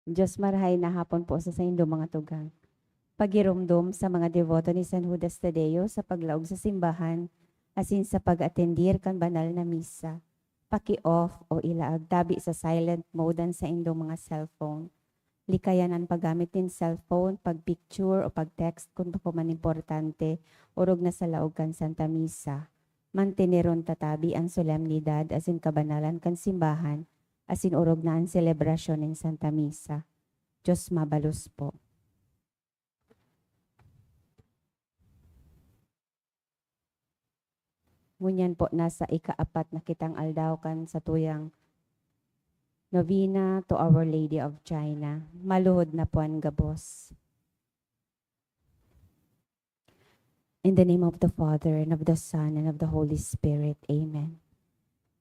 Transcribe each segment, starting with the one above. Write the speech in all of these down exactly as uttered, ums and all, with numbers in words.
Diyos marahay na hapon po sa saindong mga tugang. Pagiromdom sa mga deboto ni San Judas Tadeo sa paglaog sa simbahan asin sa pag-atendir kan banal na misa. Paki-off o ilaag tabi sa silent mode an saindong mga cellphone. Likayan an paggamit nin cellphone, pag-picture o pag-text kun bako man importante, orog na sa laog kan Santa Misa. Manteneron ta tabi an solemnidad asin kabanalan kan simbahan, asin orog na an selebrasyon nin Santa Misa. Diyos mabalos po. Ngunyan po, nasa ikaapat na kitang aldaw kan satuyang Novena to Our Lady of China. Maluhod na po an gabos. In the name of the Father, and of the Son, and of the Holy Spirit. Amen.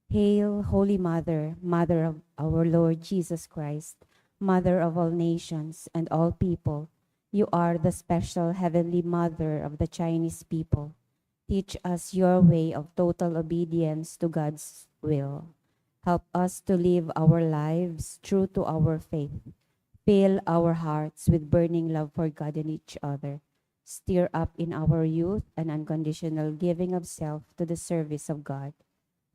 Hail, Holy Mother, Mother of our Lord Jesus Christ, Mother of all nations and all people. You are the special heavenly Mother of the Chinese people. Teach us your way of total obedience to God's will. Help us to live our lives true to our faith. Fill our hearts with burning love for God and each other. Stir up in our youth an unconditional giving of self to the service of God.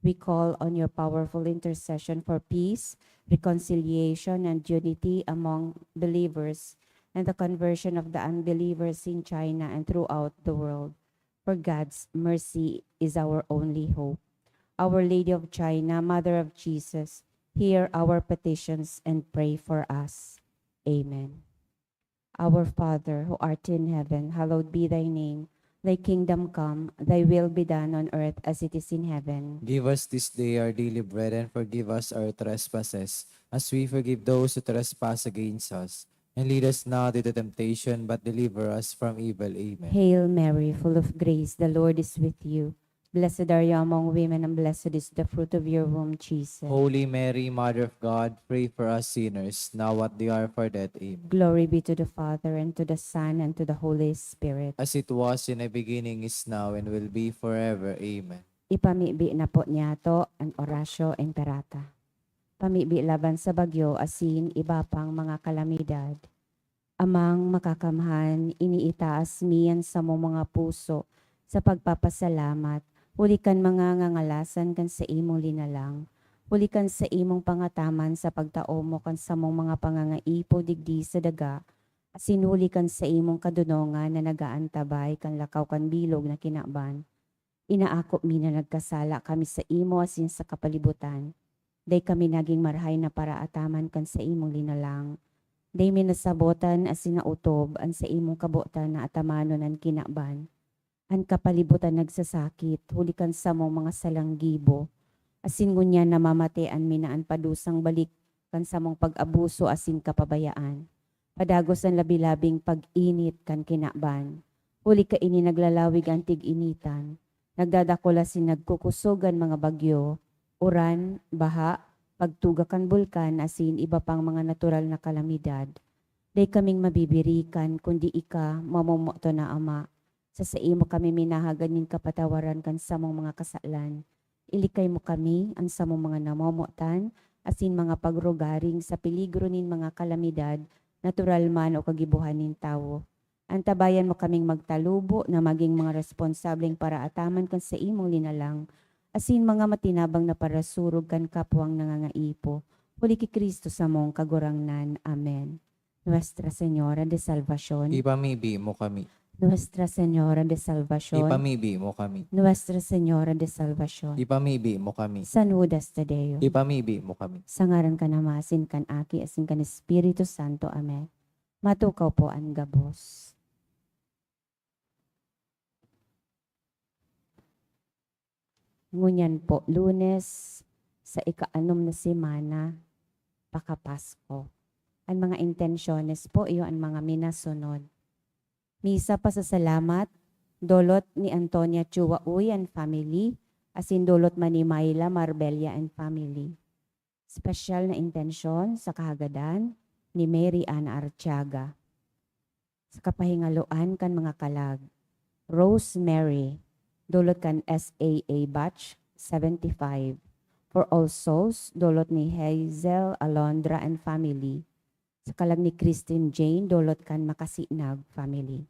We call on your powerful intercession for peace, reconciliation, and unity among believers, and the conversion of the unbelievers in China and throughout the world. For God's mercy is our only hope. Our Lady of China, Mother of Jesus, hear our petitions and pray for us. Amen. Our Father, who art in heaven, hallowed be thy name. Thy kingdom come, thy will be done on earth as it is in heaven. Give us this day our daily bread, and forgive us our trespasses, as we forgive those who trespass against us. And lead us not into temptation, but deliver us from evil. Amen. Hail Mary, full of grace, the Lord is with you. Blessed are you among women, and blessed is the fruit of your womb, Jesus. Holy Mary, Mother of God, pray for us sinners, now at the hour of our death. Amen. Glory be to the Father, and to the Son, and to the Holy Spirit. As it was in the beginning, is now, and will be forever. Amen. Ipamibi na po niyato an Oratio Imperata. Pamibi laban sa bagyo asin iba pang mga kalamidad. Amang Makakamhan, iniitaas mi an samong mga puso sa pagpapasalamat huli kan mga ngangalasan kan saimong linalang, huli kan saimong pangataman sa pagtao mo kan samong mga pangangaipo digdi sa daga, asin huli kan saimong kadonongan na nag-aantabay kan lakaw kan bilog na kinaban. Inaako mi na nagkasala kami saimo asin sa kapalibutan. Dai kami nagin marahay na paraataman kan saimong linalang. Dai mi nasabotan asin naotob an saimong kabotan na atamanon an kinaban. An kapalibutan nagsasakit huli kan samong mga salang gibo, asin ngunyan namamatean mi na an padusang balik kan samong pag-abuso asin kapabayaan. Padagos an labi-labing pag-init kan kinaban, huli kaini naglalawig an tig-initan, nagdadakula asin nagkukusog an mga bagyo, uran, baha, pagtuga kan bulkan asin iba pang mga natural na kalamidad. Dai kaming mabibirikan, kundi ika, mamomoton na Ama. Sa saimo kami minahagad nin kapatawaran kan samong mga kasalan. Ilikay mo kami, an samong mga namomotan, asin mga pagrugaring sa peligro nin mga kalamidad, natural man o kagibohan nin tawo. Antabayan mo kaming magtalubo na magin mga responsableng paraataman kan saimong linalang, asin mga matinabang na parasurog kan kapwang nangangaipo. Huli ki Cristo samong Kagurangnan. Amen. Nuestra Señora de Salvacion. Ipamibi mo kami. Nuestra Señora de Salvacion. Ipamibi mo kami. Nuestra Señora de Salvacion. Ipamibi mo kami. San Judas Tadeo. Ipamibi mo kami. Sa ngaran kan Ama, asin kan Aki, asin kan Espiritu Santo. Amen. Matukaw po an gabos. Ngunyan po, Lunes, sa ikaanom na semana, pakapasko. An mga intensyones po, iyo an mga minasunod. Misa pasasalamat, dolot ni Antonia Chua Uy and family, asin dolot man ni Myla Marbella and family. Espesyal na intensyon sa kahagadan ni Mary Ana Artiaga. Sa kapahingaloan kan mga kalag, Rosemary, dolot kan S A A Batch seventy-five. For All Souls, dolot ni Hazel Alondra and family. Sa kalag ni Christine Jane, dulot kan Makasinag family.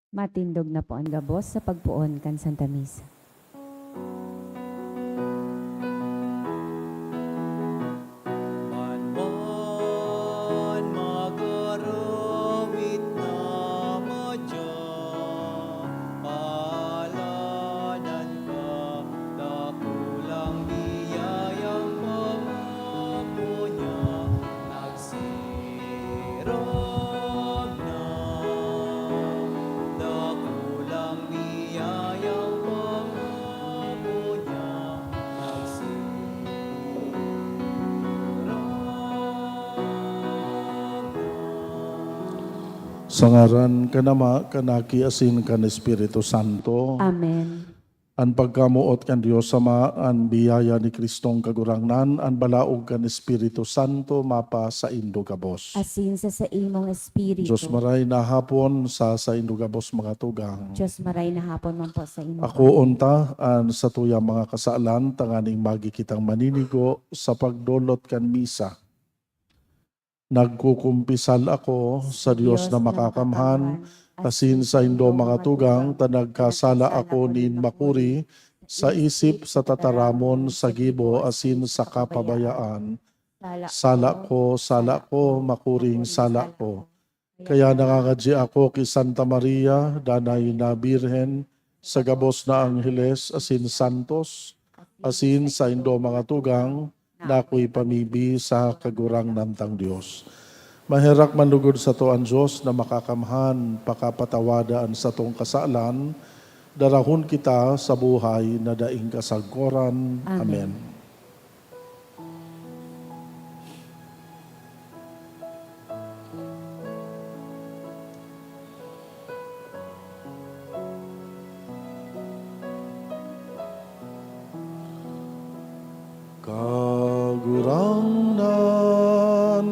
Matindog na po an gabos sa pagpoon kan Santa Misa. Banban magarawit na madya, palad an kadakulang biyayang pamapo niya. Nagsirang na dakulang biyayang pamapo Sa ngaran kan Ama, kan Aki, asin kan Espiritu Santo. Amen. An pagkamoot kan Dios Ama, an biyaya ni Kristong Kagurangnan, an balaog kan Espiritu Santo, mapasaindo gabos. Asin sa saimong espiritu. Dios maray na hapon sa saindo gabos, mga tugang. Dios maray na hapon man po sa imo. Ako unta an satuyang mga kasalan, tanganing magi kitang maninigo sa pagdolot kan misa. Nagkukumpisal ako sa Dios na makakamhan, asin saindo, mga tugang, ta nagkasala ako nin makuri sa isip, sa tataramon, sa gibo, asin sa kapabayaan. Sala ko, sala ko, makuring sala ko. Kaya nangangadyi ako ki Santa Maria, danay na Birhen, sa gabos na angheles asin santos, asin saindo, mga tugang, na akoy pamibi sa Kagurangnan tang Dios. Maherak man lugod sato an Dios na makakamhan, pakapatawada an satong kasalan, darahon kita sa buhay na daing kasagkoran. Amen. Amen. Kagurangnan,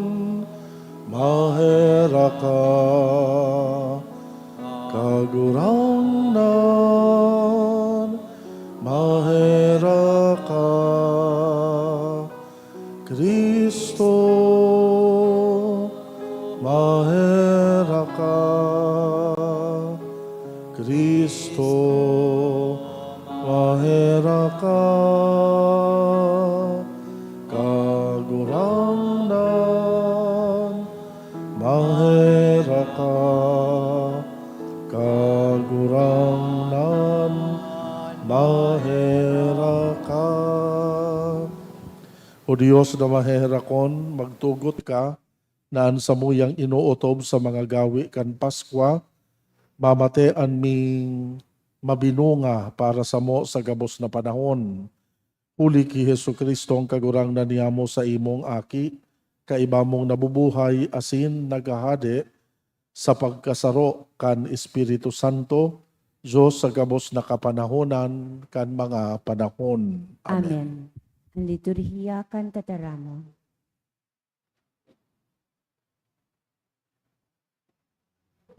maherak ka. Kagurangnan, maherak ka. Cristo, maherak ka. Cristo, maherak ka. Kagurangnan, maherak ka. Kagurangnan, maherak ka. O Dios na maheherakon, magtugot ka na an samuyang inootob sa mga gawe kan Paskwa, mamatean ming mabinunga para samo sa gabos na panahon. Huli ki Jesu-Cristo, an Kagurangnan niyamo, saimong Aki, kaiba mong nabubuhay asin naghahade sa pagkasaro kan Espiritu Santo, Dios sa gabos na kapanahonan kan mga panahon. Amen. Amen. An liturhiya kan tataramon.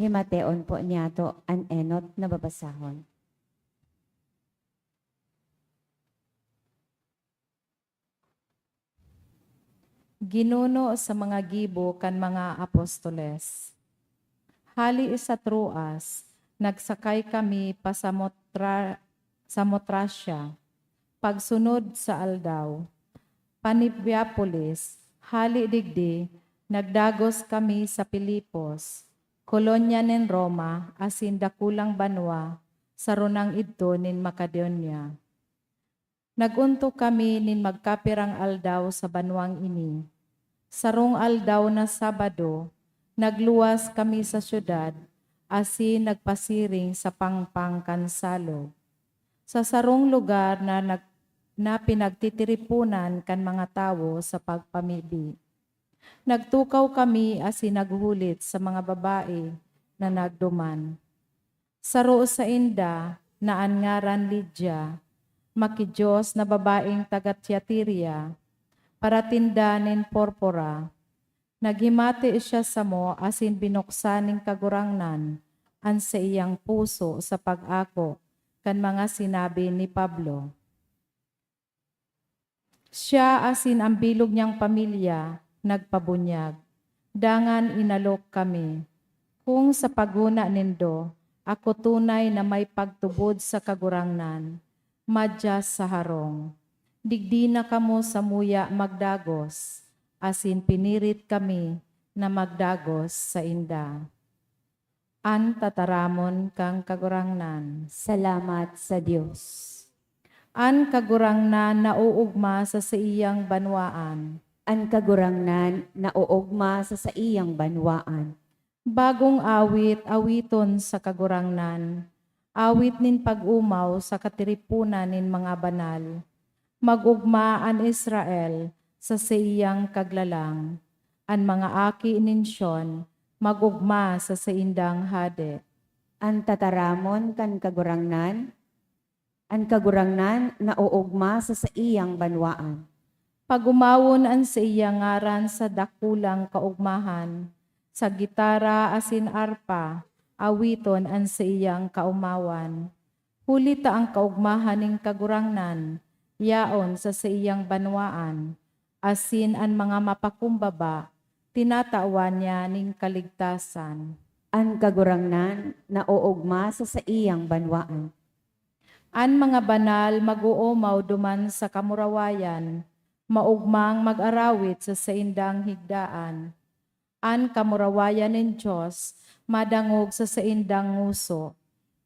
Himateon po niyato an enot na babasahon. Ginuno sa mga gibo kan mga apostoles. Hali sa Troas, nagsakay kami pa Samotra-, Samotracia. Pagsunod sa aldaw, pa Neapolis, hali digdi, nagdagos kami sa Filipos, kolonya nin Roma, asin dakulang banwa, sa runang idto nin Macedonia. Nag-ontok kami nin magkapirang aldaw sa banwang ini. Sarong aldaw na Sabado, nagluwas kami sa syudad asin nagpasiring sa pangpang kan salog, sa sarong lugar na nag-, na pinagtitiriponan kan mga tawo sa pagpamibi. Nagtukaw kami asin naghulit sa mga babae na nagduman. Saro sainda na an ngaran Lydia, maki-Dios na babaeng taga Tiatira, paratinda nin purpura. Naghimati siya samo asin binuksan nin Kagurangnan an saiyang puso sa pag-ako kan mga sinabi ni Pablo. Siya asin an bilog niyang pamilya nagpabunyag. Dangan inalok kami. Kun sa paghona nindo, ako tunay na may pagtubod sa Kagurangnan, madyas sa harong. Digdi na kamo samuya magdagos, asin pinirit kami na magdagos sainda. An tataramon kan Kagurangnan. Salamat sa Dios. An Kagurangnan naoogma sa saiyang banwaan. An Kagurangnan naoogma sa saiyang banwaan. Bagong awit, awiton sa Kagurangnan. Awit nin pag-omaw sa katiriponan nin mga banal. Mag-ogma an Israel sa saiyang kaglalang, an mga aki nin Sion mag-ogma sa saindang hade. An tataramon kan Kagurangnan, an Kagurangnan naoogma sa saiyang banwaan. Pag-omawon an saiyang ngaran sa dakulang kaogmahan, sa gitara asin arpa, awiton an saiyang kaomawan. Huli ta an kaogmahan nin Kagurangnan yaon sa saiyang banwaan, asin an mga mapakumbaba tinatawan niya nin kaligtasan. An Kagurangnan naoogma sa saiyang banwaan. An mga banal mag-oomaw duman sa kamurawayan, maogmang mag-arawit sa saindang higdaan. An kamurawayan nin Dios madangog sa saindang ngoso.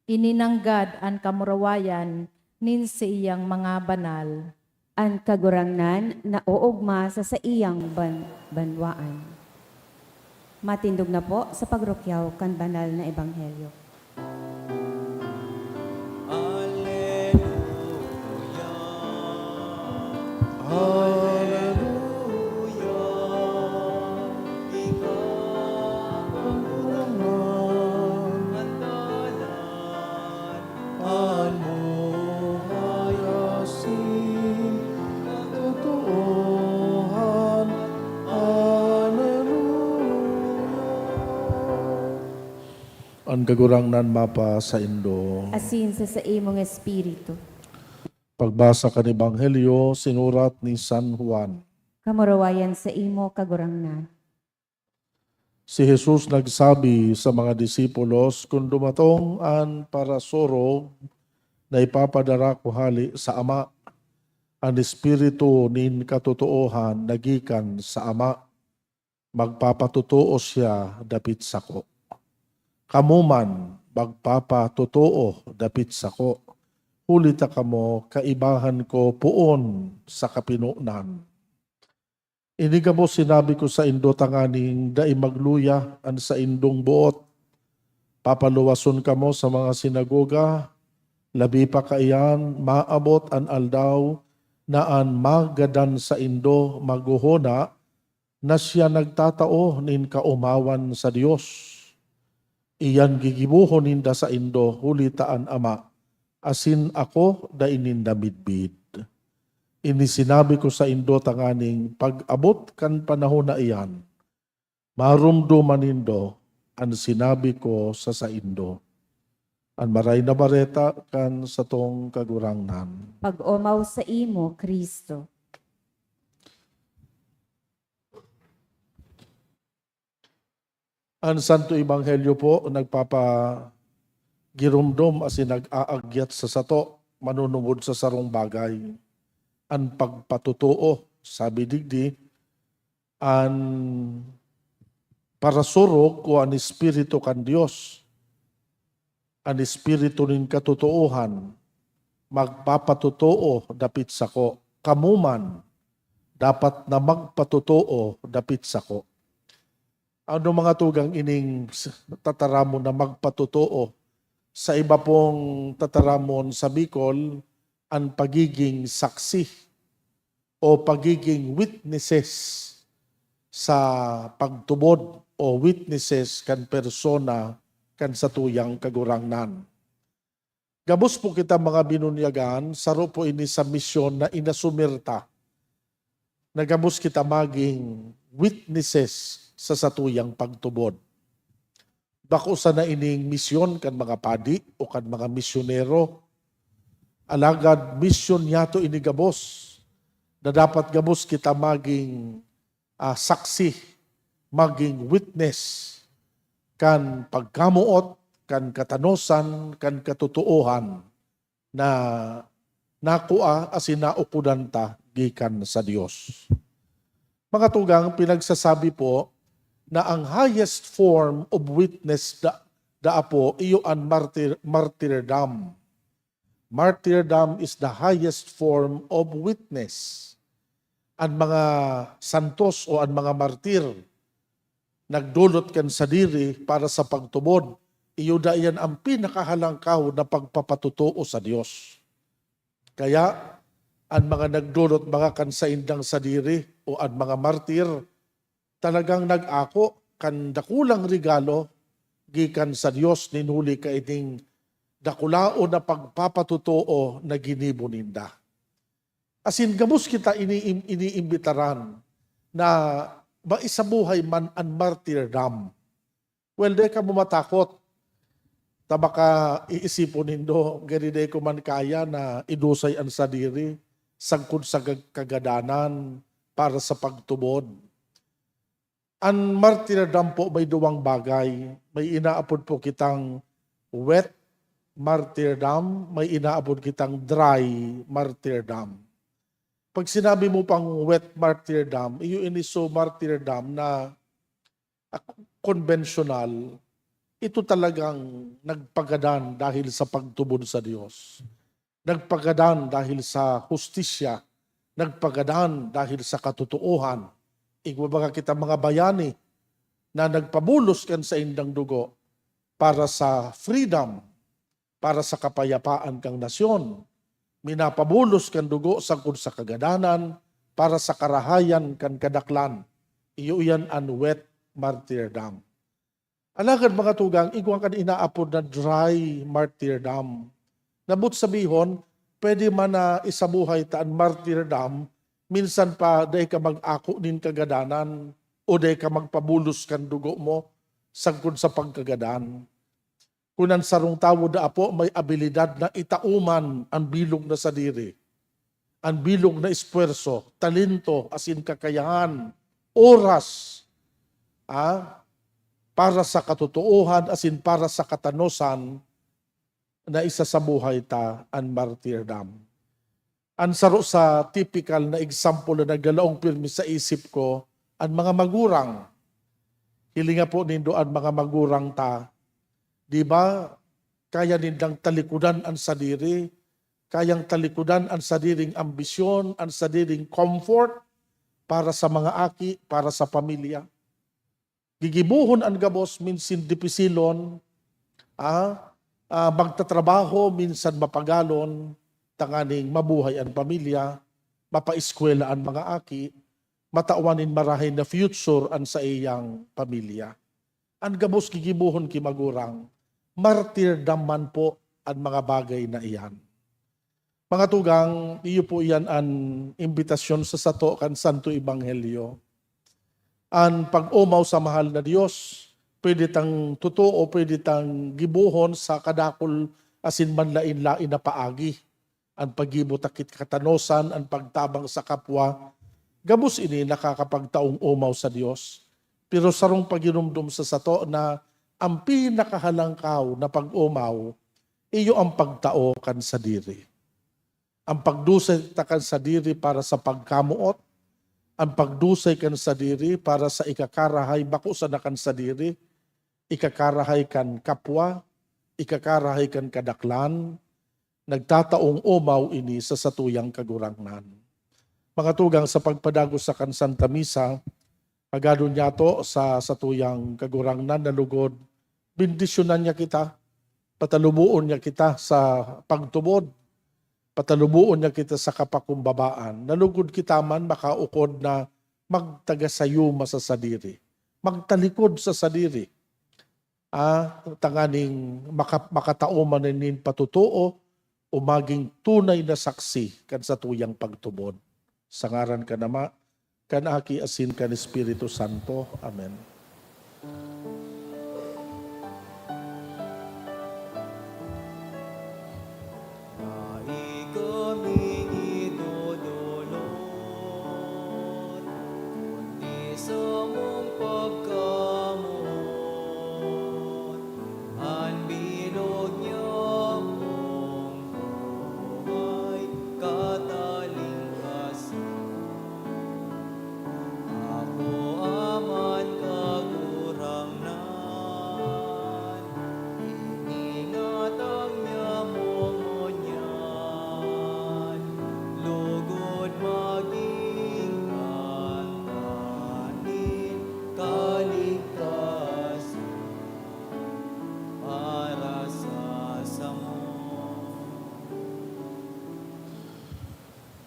Ini nanggad an kamurawayan nin saiyang mga banal. An Kagurangnan naoogma sa saiyang ban-, banwaan. Matindog na po sa pagrukyaw kan banal na ebanghelyo. Aleluya. Aleluya. Ika ang Kagurangnan. An buhay asin katotoohan. Aleluya. An Kagurangnan mapasaindo. Asin sa saimong espiritu. Pagbasa kan Ebanghelyo sinurat ni San Juan. Kamurawayan saimo, Kagurangnan. Si Jesus nagsabi sa mga disipulos, "Kun dumatong an parasurog na ipapadara ko hale sa Ama, an Espiritu nin katotoohan na gikan sa Ama, magpapatotoo siya dapit sako. Kamo man magpapatotoo dapit sako, huli ta kamo kaibahan ko poon sa kapinonan." Ini gabos sinabi ko saindo tanganing dai magluya an saindong boot. Papaluwason kamo sa mga sinagoga, labi pa kaiyan maabot an aldaw na an magadan saindo maghohona na siya nagtatao nin kaomawan sa Dios. Iyan gigibohon ninda saindo, huli ta an Ama asin ako dai ninda midbid. Ini sinabi ko saindo tanganing pag-abot kan panahon na iyan, maromdoman nindo an sinabi ko sa saindo. An Maray na Bareta kan satong Kagurangnan. Pag-omaw saimo, Cristo. An Santo Ebanghelyo po nagpapagiromdom asin nag-aagyat sa sato manunungod sa sarong bagay, an pagpatotoo. Sabi digdi, an parasurog o an Espiritu kan Dios, an Espiritu nin katotoohan, magpapatotoo dapit sako. Kamo man, dapat na magpatotoo dapit sako. Ano mga tugang ining s-, tataramon na magpatotoo? Sa iba pong tataramon sa Bicol, an pagiging saksi o pagiging witnesses sa pagtubod o witnesses kan persona kan satuyang Kagurangnan. Gabos po kita mga binunyagan, saro po ini sa misyon na inasumir ta, na gabos kita maging witnesses sa satuyang pagtubod. Bako sana ining misyon kan mga padi o kan mga misyonero. Alagad misyon niyato ini gabos, na dapat gabos kita maging, ah, saksi, maging witness kan pagkamoot, kan katanosan, kan katotoohan na nakua asin naukodan ta gikan sa Dios. Mga tugang, pinagsasabi po na ang highest form of witness da, daa po, iyo an martir-, martyrdom. Martyrdom is the highest form of witness. An mga santos o an mga martir, nagdolot kan sadiri para sa pagtubod, iyo daa iyan an pinakahalangkaw na pagpapatotoo sa Dios. Kaya, an mga nagdolot mga kan saindang sadiri o an mga martir, talagang nag-ako kan dakulang regalo gikan sa Dios nin huli kaining dakulaon na pagpapatotoo na ginibo ninda. Asin gabos kita ini-, iniimbitaran na maisabuhay man an martyrdom. Well, dai kamo matakot ta baka iisipon nindo, gani dai ko man kaya na idusay an sadiri sagkod sa gag-, kagadanan para sa pagtubod. An martyrdom po may duwang bagay. May inaapod po kitang wet martyrdom, may inaapod kitang dry martyrdom. Pag sinabi mo pang wet martyrdom, iyo ini so martyrdom na ak-, konbensyonal, ito talagang nagpagadan dahil sa pagtubod sa Dios. Nagpagadan dahil sa hustisya. Nagpagadan dahil sa katotoohan. Igwa baga kita mga bayani na nagpabulos kan saindang dugo para sa freedom, para sa kapayapaan kan nasyon. Minapabulos kan dugo sagkod sa kagadanan, para sa karahayan kan kadaklan. Iyo iyan an wet martyrdom. Alagad, mga tugang, igwa kan inaapod na dry martyrdom. Nabot sabihon, pwede man na isabuhay ta an martyrdom, minsan pa dai ka mag-ako nin kagadanan o dai ka magpabulos kan dugo mo sagkod sa pagkagadan. Kun an sarong tawo daa po may abilidad na itao man an bilog na sadiri, an bilog na espuwerso, talento, asin kakayahan, oras, ah, para sa katotoohan asin para sa katanosan, na isasabuhay ta an martyrdom. An saro sa tipikal na example na naglalaong pirmi sa isip ko, an mga magurang. Hilinga po nindo an mga magurang ta. Di ba? Kaya nindang talikodan an sadiri. Kayang talikodan an sadiring ambisyon, an sadiring comfort para sa mga aki, para sa pamilya. Gigibohon an gabos, minsan dipisilon, ah, ah, magtatrabaho, minsan mapagalon, tanganing mabuhay an pamilya, mapaeskwela an mga aki, matawan nin marahay na future an saiyang pamilya. An gabos gigibohon ki magurang, martyrdom man po an mga bagay na iyan. Mga tugang, iyo po iyan an imbitasyon sa sato kan Santo Ebanghelyo. An pag-omaw sa mahal na Dios, pwede tang totoo, pwede tang gibohon sa kadakul asin manlaen-laen na paagi. An paggibo ta ki katanosan, an pagtabang sa kapwa, gabos ini nakakapagtaong omaw sa Dios. Pero sarong paginumdom sa sato na an pinakahalangkaw na pag-omaw, iyo an pagtao kan sadiri. An pagdusay ta kan sadiri para sa pagkamoot, an pagdusay kan sadiri para sa ikakarahay bako sana kan sadiri, ikakarahay kan kapwa, ikakarahay kan kadaklan, nagtataong omaw ini sa satuyang Kagurangnan. Mga tugang, sa pagpadagos sa kan Santa Misa, hagadon niyato sa satuyang Kagurangnan na lugod, bendisyonan niya kita, pataluboon niya kita sa pagtubod, pataluboon niya kita sa kapakumbabaan, na lugod kita man makaukod na magtagasayuma sa sadiri, magtalikod sa sadiri, ah, tanganing maka-, makatao man nin patotoo o magin tunay na saksi kan satuyang pagtubod. Sa ngaran kan Ama, kan Aki, asin kan Espiritu Santo. Amen. Dai kaming idodolot, kundi samong pagkamoot, an bilog niyang buhay katalingkasan. Ako aman, Kagurang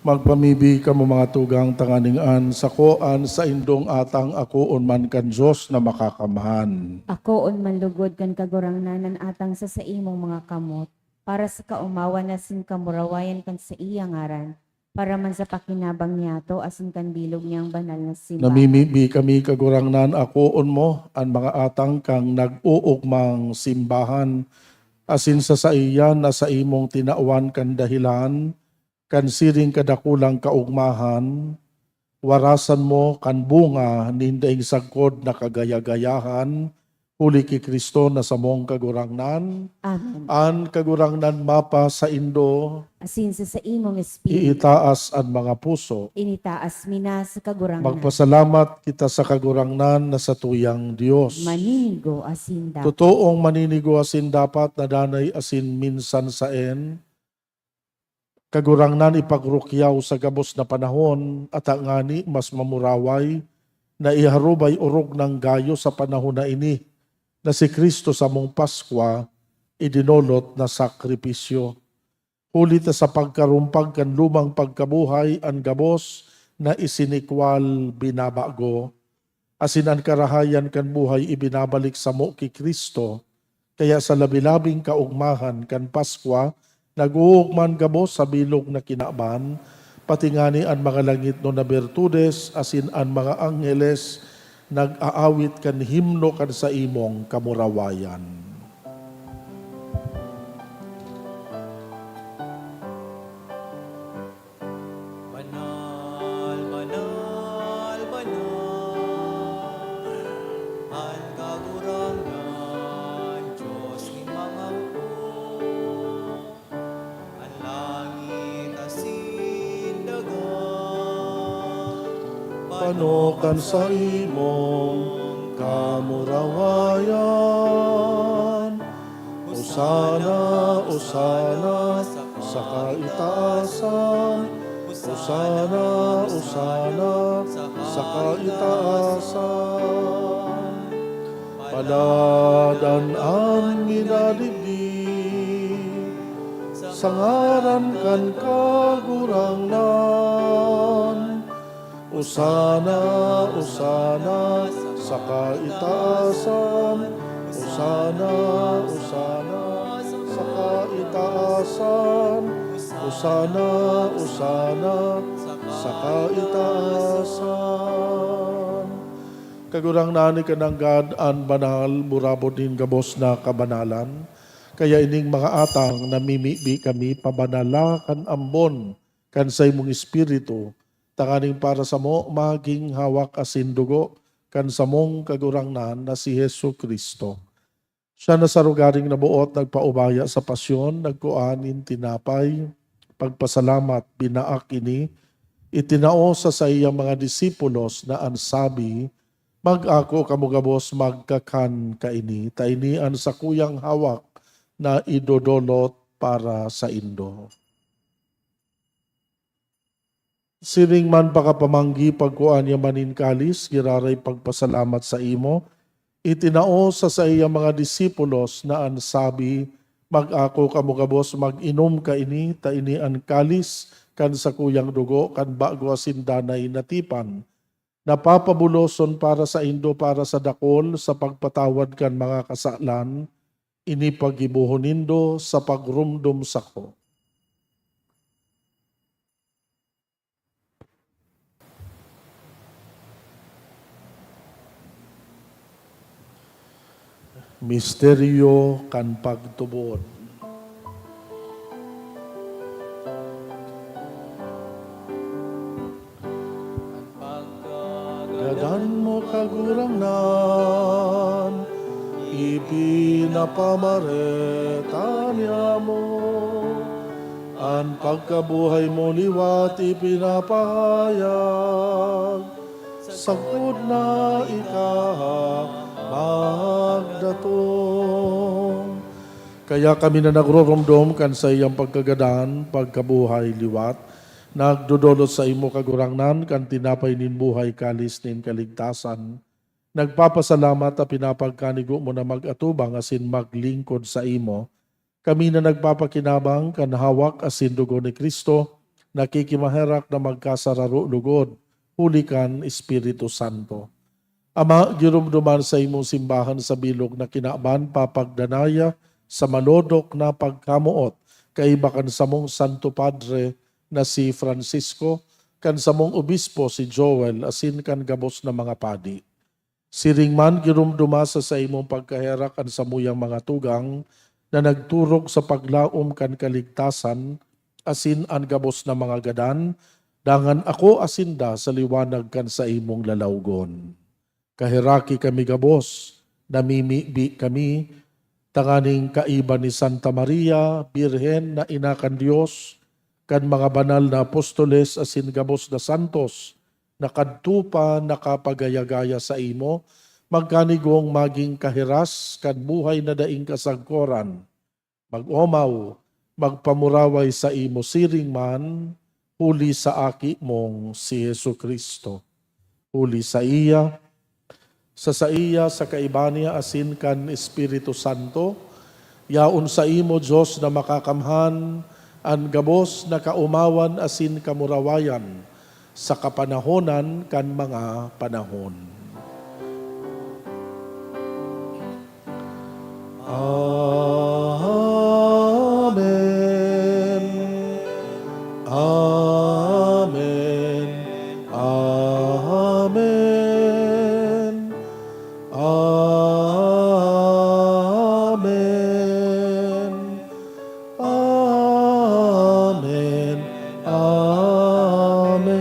Magpamibi kamo, mga tugang, tanganing an sako an saindong atang akoon man kan Dios na Makakamhan. Akoon man lugod kan Kagurangnan an atang sa saimong mga kamot, para sa kaomawan asin kamurawayan kan saiya ngaran, para man sa pakinabang niyato asin kan bilog niyang banal na simbahan. Namimibi kami, Kagurangnan, akoon mo an mga atang kang nag-oogmang simbahan, asin sa saiya na saimong tinawan kan dahelan kan siring kadakulang kaogmahan, warasan mo kan bunga nin daing sagkod na kagaya-gayahan, huli ki Cristo na samong Kagurangnan. Amen. An Kagurangnan mapasaindo. Asin sa saimong espiritu. Iitaas an mga puso. Initaas mi na sa Kagurangnan. Magpasalamat kita sa Kagurangnan na satuyang Dios. Maninigo asin dapat. Totoong maninigo asin dapat na danay asin minsan saen. Kagurangnan, ipagrukyaw sa gabos na panahon, at ngani mas mamuraway na iharubay orog nang gayo sa panahon na ini, na si Cristo samong Paskwa idinolot na sakripisyo. Huli ta sa pagkarumpag kan lumang pagkabuhay an gabos na isinikwal binabago, asin an karahayan kan buhay ibinabalik samo ki Cristo. Kaya sa labi-labing kaogmahan kan Paskwa, nag-oogma an gabos sa bilog na kinaban, pati ngani an mga langitnon na bertudes asin an mga angheles nag-aawit kan himno kan saimong kamurawayan. Banal, banal, banal, an Kagurangnan, Dios nin mga hukbo. An langit asin daga pano kan saimong kamurawayan. Osana, Osana sa kaitaasan. Osana, Osana sa kaitaasan. Paladan an minadigdi sa ngaran kan Kagurangnan. Osana, Osana sa kaitaasan. Osana, Osana sa kaitaasan. Osana, Osana sa kaitaasan. Kagurangnan, ika nanggad an banal, burabod nin gabos na kabanalan. Kaya ining mga atang, namimibi kami, pabanala kan ambon kan saimong Espiritu, tanganing para samo magin hawak asin dugo kan samong Kagurangnan na si Jesu-Cristo. Siya na sa rogaring naboot nagpaubaya sa pasyon, nagkua nin tinapay, pagpasalamat, binaak ini, itinao sa saiyang mga disipulos na an sabi, "Mag-ako kamo gabos, magkakan kaini, ta ini an sakuyang hawak na idodolot para saindo." Siring man pakapamanggi, pagkua niya man nin kalis, giraray pagpasalamat saimo, itinao sa saiyang mga disipulos na an sabi, "Mag-ako kamo gabos, mag-inom kaini, ta ini an kalis kan sakuyang dugo kan bago asin danay na tipan, na papabuloson para saindo para sa dakol sa pagpatawad kan mga kasalan. Ini paggibohon nindo sa pagromdom sako." Misteryo kan pagtubod. Gadan mo, Kagurangnan, ipinapamareta niamo. An pagkabuhay mo liwat ipinapahayag, sagkod na ika magdatong. Kaya kami na nagroromdom kan saiyang pagkagadan, pagkabuhay liwat, nagdodolot saimo, Kagurangnan, kan tinapay nin buhay, kalis nin kaligtasan. Nagpapasalamat ta pinapagkanigo mo na mag-atubang asin maglingkod saimo. Kami na nagpapakinabang kan hawak asin dugo ni Cristo, nakikimaherak na magkasararo lugod, huli kan Espiritu Santo. Ama, giromdoman sa imong simbahan sa bilog na kinaban, papagdanaya sa malodok na pagkamoot, kaiba kan samong Santo Padre na si Francisco, kan samong obispo si Joel, asin kan gabos na mga padi. Siring man, giromdoma sa saimong pagkaherak an samuyang mga tugang na nagturog sa paglaom kan kaligtasan, asin an gabos na mga gadan, dangan akoa sinda sa liwanag kan saimong lalawgon. Kaheraki kami gabos, namimibi kami, tanganing kaiba ni Santa Maria, Birhen na ina kan Dios, kan mga banal na apostoles asin gabos na santos, na kadto pa nakapagaya-gaya saimo, magkanigong magin kahiras kan buhay na daing kasagkoran. Mag-omaw, magpamuraway saimo siring man, huli sa Aki mong si Jesu-Cristo. Huli saiya, sa saiya, sa kaiba niya, asin kan Espiritu Santo, yaon saimo, Dios na makakamhan, an gabos na kaomawan asin kamurawayan, sa kapanahonan kan mga panahon. Amen. Amen. Amen. Amen. Amen. Amen.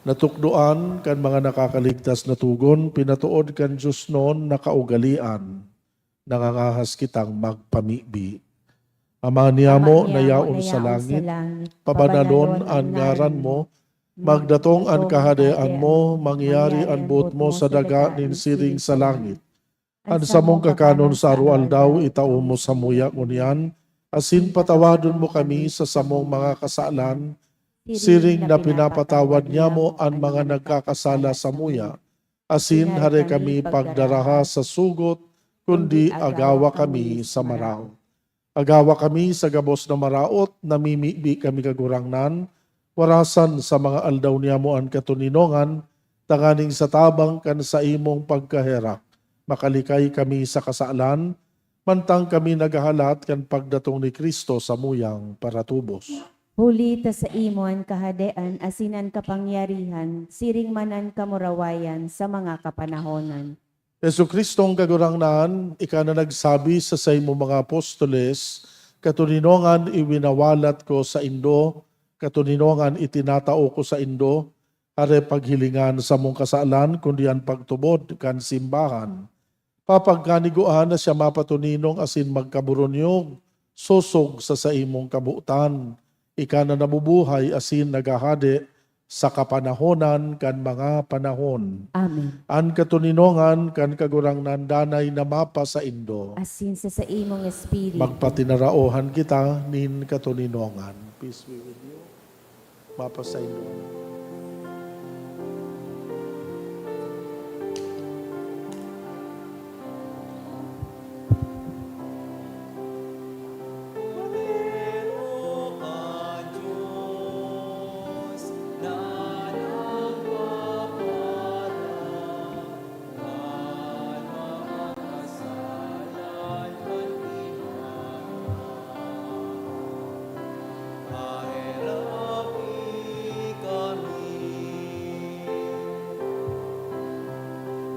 Natukdoan kan mga nakakaligtas na togon, pinatood kan diosnon na kaugalean, nangangahas kitang magpamibi. Ama niyamo na yaon sa langit, pabanalon an ngaran mo, magdatong an kahadean mo, mangyari an boot mo sa daga nin siring sa langit. An samong kakanon sa aroaldaw itao mo samuya ngunyan, asin patawadon mo kami sa samong mga kasalan, siring na pinapatawad niamo an mga nagkakasala samuya, asin hare kami pagdaraha sa sugot, kundi agawa kami sa maraot. Agawa kami sa gabos na maraot, namimibi kami, Kagurangnan, warasan sa mga aldaw niyamo an katoninongan, tanganing sa tabang kan saimong pagkaherak, makalikay kami sa kasalan, mantang kami naghahalat kan pagdatong ni Cristo samuyang paratubos. Huli ta saimo an kahadean asin an kapangyarihan, siring man an kamurawayan sa mga kapanahonan. Jesu-Cristong Kagurangnan, ika na nagsabi sa saimong mga apostoles, "Katoninongan iwinawalat ko saindo, katoninongan itinatao ko saindo, hare paghilingan samong kasalan, kundi an pagtubod kan simbahan." Papagkanigoan na siya mapatoninong asin magkaburunyog, sosog sa saimong kabotan. Ika na nabubuhay asin naghahade sa kapanahonan kan mga panahon. Amen. An katoninongan kan Kagurangnan danay na mapasaindo. Asin sa saimong espiritu. Magpatinaraohan kita nin katoninongan. Peace be with you. Mapasaindo.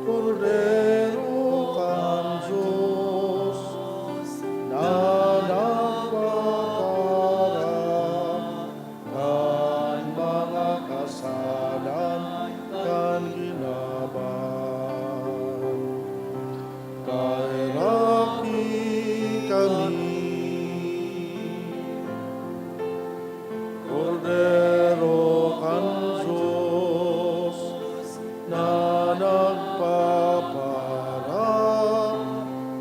Kordero kan Dios na nagpaparan kan mga kasalan kan kinaban. Kaheraki kami. Kordero kan Dios na nagpaparan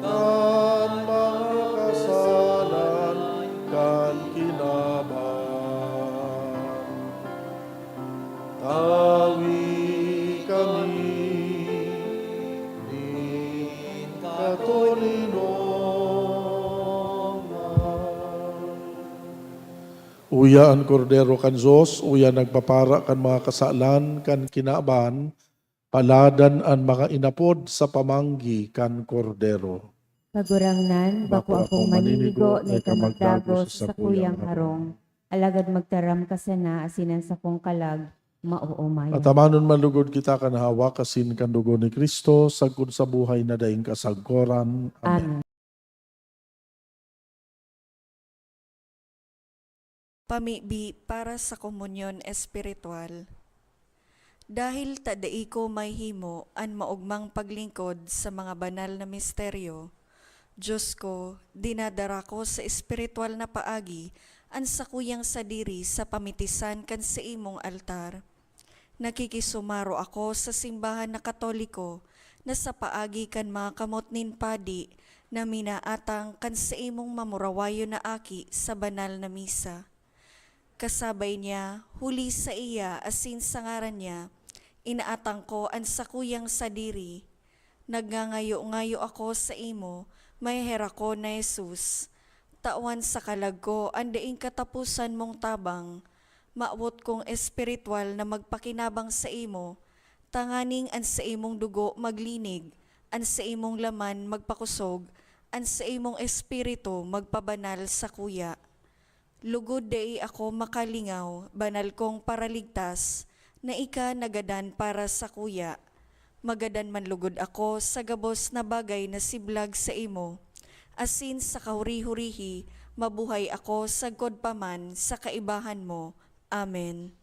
kan mga kasalan kan kinaban. Tawi kami nin katoninongan. Uya an Kordero kan Dios, uya nagpapara kan mga kasalan kan kinaban, paladan an mga inapod sa pamanggi kan Kordero. Kagurangnan, bako akong maninigo na ika magdagos sa sakuyang harong, alagad magtaram ka sana asin an sakong kalag maoomay. Atamanon man lugod kita kan hawak asin kan dugo ni Cristo, sagkod sa buhay na daing kasagkoran. Amen. Amen. Pamibi para sa komunyon espiritual. Dahil ta dai ko mahihimo an maogmang paglingkod sa mga banal na misteryo, Dios ko, dinadara ko sa espiritual na paagi an sakuyang sadiri sa pamitisan kan saimong altar. Nakikisumaro ako sa simbahan na Katoliko na sa paagi kan mga kamot nin padi na minaatang kan saimong mamurawayon na aki sa banal na misa. Kasabay niya, huli saiya asin sa ngaran niya, inaatang ko an sakuyang sadiri. Nagngangayo-ngayo ako saimo, maheherak ko na Jesus. Tawan sa kalag ko an daing kataposan mong tabang. Mawot kong espiritual na magpakinabang saimo, tanganing an saimong dugo maglinig, an saimong laman magpakosog, an saimong espiritu magpabanal sakuya. Lugod dai ako makalingaw, banal kong Paraligtas, na ika nagadan para sakuya. Magadan man lugod ako sa gabos na bagay na siblag saimo, asin sa kahuri-hurihi mabuhay ako sagkod pa man sa kaibahan mo. Amen.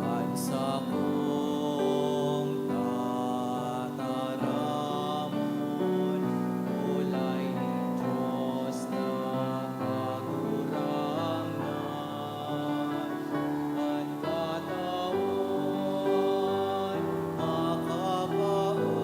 An sakong tataramon, olay nin Dios na Kagurangnan, an katawan makakaorog.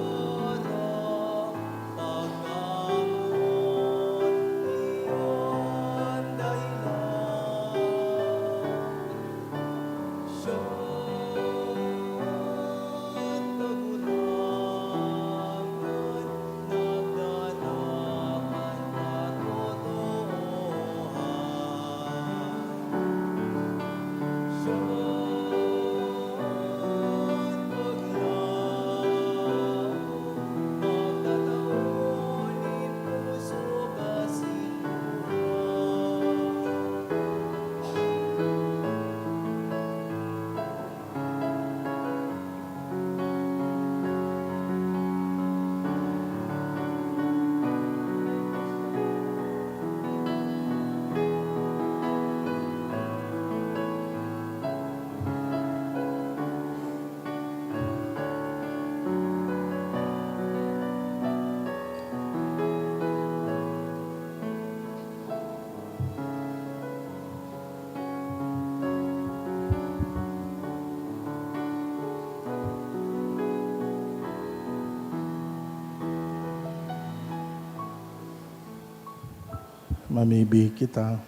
Mamibi kita.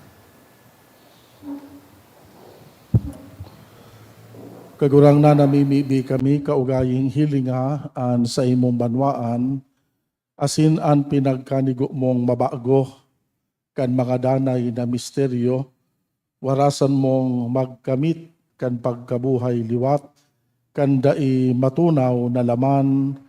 Kagurangnan, namimibi kami, kaugaying hilinga an saimong banwaan, asin an pinagkanigo mong mabago kan mga danay na misteryo, warasan mong magkamit kan pagkabuhay liwat kan dai matunaw na laman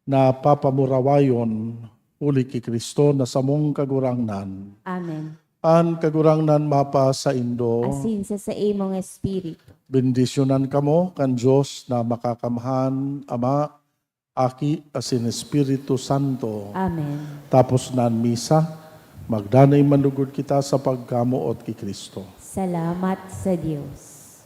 na papamurawayon, huli ki Cristo na samong Kagurangnan. Amen. An Kagurangnan mapasaindo. Asin sa saimong espiritu. Bendisyonan kamo kan Dios na Makakamhan, Ama, Aki, asin Espiritu Santo. Amen. Tapos na an misa, magdanay man lugod kita sa pagkamoot ki Cristo. Salamat sa Dios.